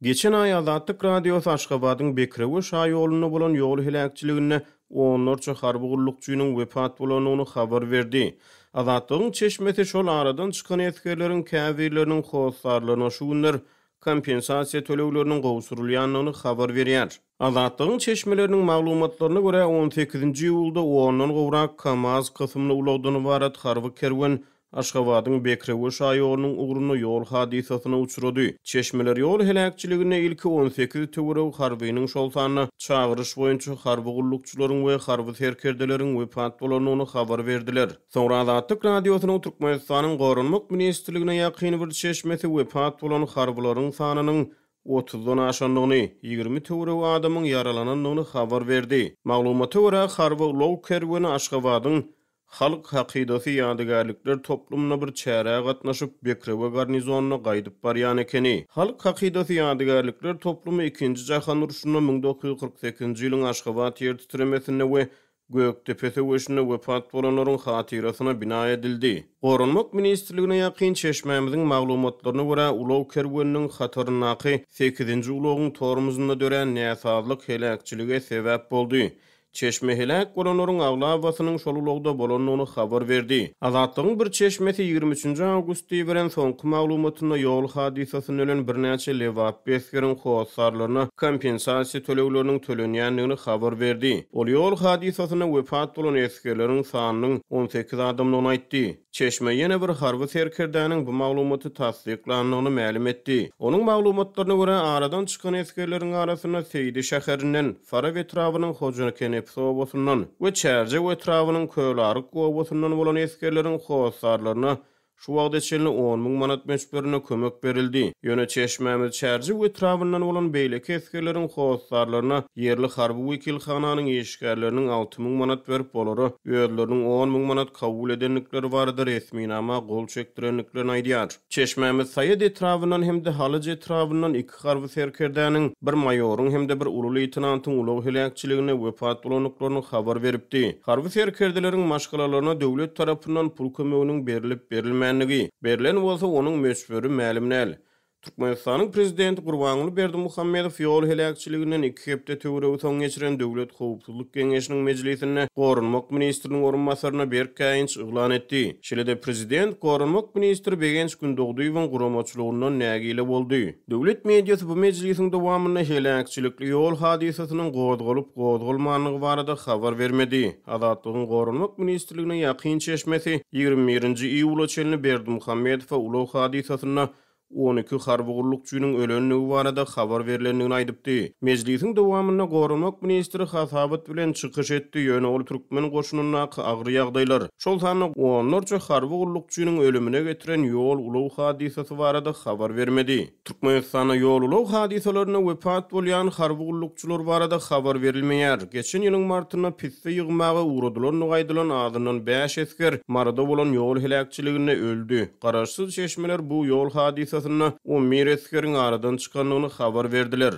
Geçen aý Azatlyk Radiosy Aşgabadyň Bekrewe şaýolunda bolan ýol heläkçiliginde onlarça harby gullukçynyň wepat bolandygyny habar berdi. Azatlygyň çeşmesi şol aradan çykan esgerleriň käbirleriniň hossarlaryna şu günler kompensasiýa tölegleriniň gowşurylýandygyny habar berýär. Azatlygyň çeşmeleriniň maglumatlaryna görä, on sekizinji iýulda ondan gowrak KAMAZ kysymly ulagdan ybarat harby kerwen Aşgabadyň Bekrewe şaýolunyň ugrunda ýol hadysasyna uçrady. Çeşmeler ýol heläkçiliginde ilki 18 töweregi harbynyň, şol sanda çagyryş boýunça harby gullukçylaryň we harby serkerdeleriň wepat bolandygyny habar berdiler. Soňra Azatlyk Radiosynyň Türkmenistanyň Goranmak ministrligine ýakyn bir çeşmesi wepat bolan harbylaryň sanynyň otuzdan aşandygyny, 20 töweregi adamyň ýaralanandygyny habar berdi. Maglumata görä, harby ulag kerweni Aşgabadyň Halk hakydasy ýadygärlikler toplumynda bir çärä gatnaşyp, Bekrewe garnizonyna gaýdyp barýan ekeni. Halk hakydasy ýadygärlikler toplumy Ikinji jahan urşunda 1948-nji ýylyň Aşgabat ýer titremesinde we Gökdepe söweşinde wepat bolanlaryň hatyrasyna bina edildi. Goranmak ministrligine ýakyn çeşmämiziň maglumatlaryna görä, ulag kerweniniň hataryndaky sekizinji ulagyň tormozynda dörän näsazlyk heläkçilige sebäp boldy. Çeşme heläk bolanlaryň aglabasynyň şol ulagda bolandygyny habar berdi. Azatlygyň bir çeşmesi 23 nji awgustda iberen soňky maglumatynda ýol hadysasynda ölen birnäçe lebaply esgeriň hossarlaryna kompensasiýa tölegleriniň tölenýändigini habar berdi. Ol ýol hadysasynda wepat bolan esgerleriň sanynyň 18 adamdygyny aýtdy. Çeşme ýene bir harby serkerdäniň bu maglumaty tassyklandygyny mälim etdi. Onuň maglumatlaryna görä, aradan çykan esgerleriň arasynda Seýdi şäherinden, Farap etrabynyň Hojakenepis obasyndan we Çärjew etrabynyň Kölaryk obasyndan bolan esgerleriň hossarlaryna şu wagta çenli 10 müň manat möçberinde kömek berildi. Ýöne çeşmämiz Çärjew etrabyndan bolan beýleki esgerleriň hossarlaryna ýerli harby wekilhananyň işgärleriniň 6000 manat berip, olara özleriniň 10 müň manat kabul edendikleri barada resminama gol çekdirendiklerini aýdýar. Çeşmämiz Saýat etrabyndan hem-de Halaç etrabyndan iki harby serkerdäniň, bir maýoryň hem-de bir uly leýtenantyň ulag heläkçiliginde wepat bolandyklaryny habar beripdi. Harby serkerdeleriň maşgalalaryna döwlet tarapyndan pul kömeginiň berlip-berilmändigi, berlen bolsa, onuň möçberi mälim däl. Türkmenistanyň prezidenti Gurbanguly Berdimuhamedow ýol heläkçiliginden iki hepde töweregi soň geçiren Döwlet howpsuzlyk geňeşiniň mejlisinde goranmak ministriniň orunbasaryna berk käýinç yglan etdi. Şeýle-de prezident goranmak ministri Begenç Gündogdyýewiň guramaçylygyndan nägile boldy. Döwlet mediasy bu mejlisiň dowamynda heläkçilikli ýol hadysasynyň gozgalyp-gozgalmandygy barada habar bermedi. Azatlygyň Goranmak ministrligine ýakyn çeşmesi 21-nji iýula çenli Berdimuhamedowa ulag hadysasynda 12 harby gullukçynyň ölendigi barada habar berlendigini aýdypdy. Mejlisiň dowamynda goranmak ministri hasabat bilen çykyş etdi, ýöne ol türkmen goşunyndaky agyr ýagdaýlar, şol sanda onlarça harby gullukçynyň ölümine getiren ýol-ulag hadysasy barada habar bermedi. Türkmenistanda ýol-ulag hadysalarynda wepat bolýan harby gullukçylar barada habar berilmeýär. Geçen ýylyň martynda pisse ýygmaga ugradylandygy aýdylan azyndan bäş esger Maryda bolan ýol heläkçiliginde öldi. Garaşsyz çeşmeler bu ýol hadysasynda 11 esgeriň aradan çykandygyny habar berdiler.